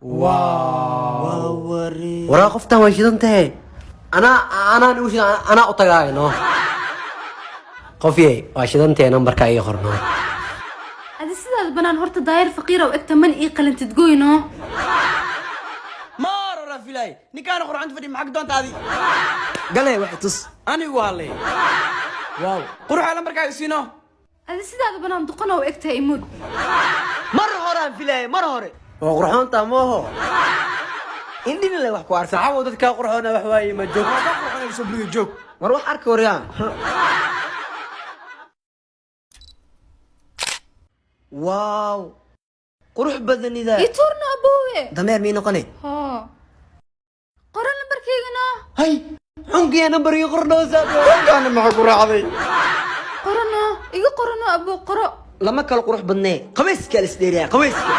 Waa waree. Waraa, qoftan way shidan tahay. Anaa anaan u shidan, anaa u tagaayo no. Qofyey, waa shidan tahay, nambarka ii qorno. Adi sidaad banaan horta daayar faqiira u egta, man ii qalantid, goyno. Maar hora filay ninkaana qurxanta fadhi. Maxaa doonta adi? Gale, wax tus. Anigu hadlay. Waaw, quruxa, lambarkaaga siino. Adi sidaad banaan duqana u egtahay, imud. Mar horaan filaayay, mar hore. Waa qurxoontaa mooho. Indhina le wax ku arka. Saxaabo, dadkaa qurxoona wax waaye ma joog. Waa ka qurxoon soo buliga joog. War wax arka, waryaa. Waaw, qurux badanida. Ii tuurna, aboowe. Dameer mii noqone? Haa, qoro lambarkaygana. Hay, xunkiya nambar ii qornoosaa. Ninkaana maxaa ku raacday? Qorano, iga qorano, aboo, qoro. Lama kala qurux badnee, qabayska la isdheeriyaa, qabayska.